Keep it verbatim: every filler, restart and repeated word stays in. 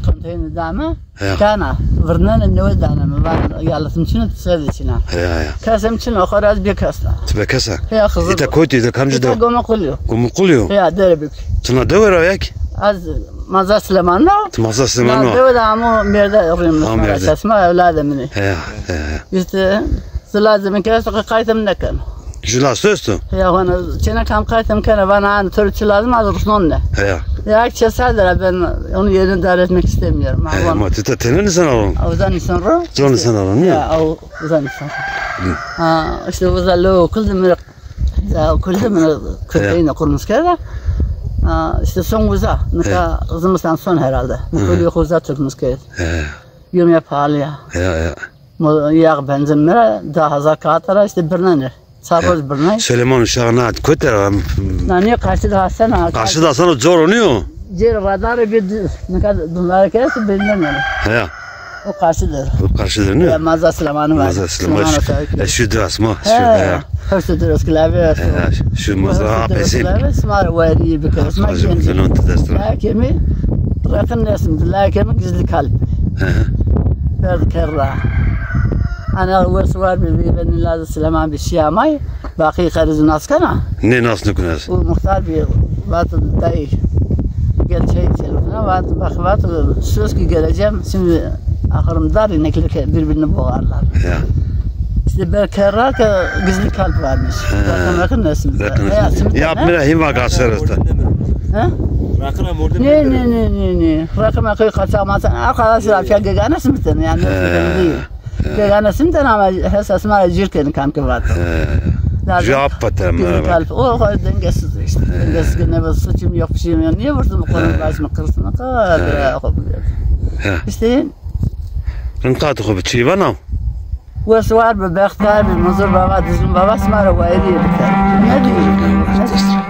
Konteyner dame. He. Kana, vırnene ne dane mi? Van yalıtım çino, tise de çina. He, he. Kesem çino, xora ez bir kesna. Ti be kesa? He, Xızır. Îta kotî, îta kamcî de? Îta Gomukul yo. Gomukul yo? He, Derebük. Tına dewe ra yak? Ez Maza Süleyman o. Ti Maza Süleyman o. Dewe de amo merde rîm. Ha, merde. Sesma evladı mini. He, he, he. İşte, lazım ki, qaytım ne ken. Ju las esto? Ya, vana, çene kam qaytım kena, vana, an, tır çi lazım, az rusnon ne. Ya. Ya, çe sadra ben onu yerine idare etmek istemiyorum. He, ama ti ta tene nisan alon? Uzan insan ro. Zon nisan alon, ya. Ya, uzan insan. Ha, işte uzan lo okul de mi, ya, okul de mi, köpeğine kurmuş kere. Ha, işte son uza, nika zimistan son herhalde. Okul yok uza tutmuş kere. He. Yumya pahalı ya. Ya, ya. Mo-, yağ benzin mira da hazar kağıt ara işte birnenir. Sarhoş birnenir. Süleyman Uşağı na kote ra? Na niye karşı da Hasan ha. Karşı da Hasan o zor oniyo. Cer vadar bir dü-, ne kadar bunlar kesi birnenir. Ya. O karşıdır. O karşıdır ne? Ya, Maza Süleyman'ı var. Maza Süleyman. Süleyman Uşağı. E, şu da asma. Şu, he. Hırsı dürüst kilavi. He, şu Maza apesi. Smar veri bir kere. Smar kendi. Lakemi rakın nesim, lakemi gizli kalp. Hı hı. Berdi kerra. Ana wes var bir, bir beni lazı Süleyman bir şey amay. Baki kariz naskana. Ne nas nukunas? Bu muhtar bir vat dayı. Gel çay içelim. Vat, bak, vat, söz ki geleceğim. Şimdi ahırım dar, inekler ke-, birbirini boğarlar. Ya. İşte belki herhalde gizli kalp varmış. He. Rakın rakın nesin? Rakın nesin? Ya, mira him var gazeteresta. Ha? Rakına mordem. Ne, ne, ne, ne, ne. Rakın rakın kaçamazsan. Arkadaşlar, afya gegane simiten yani. He. Gegane simiten ama esas mara cirken kam ki var. He. Lazım. Cevap patem. Gizli kalp. O kadar dengesiz işte. He. Dengesiz gene bir suçum yok, bir şeyim yok. Niye vurdun bu kadar başımı kırsın? O kadar ya. He. İşte. Rinqat xo bi çî vana? Wes war bi, bextiyar bi, Muzur Baba, Dizgin Baba, sima ra wayirî bike. Ne diyeyim? Ne diyeyim?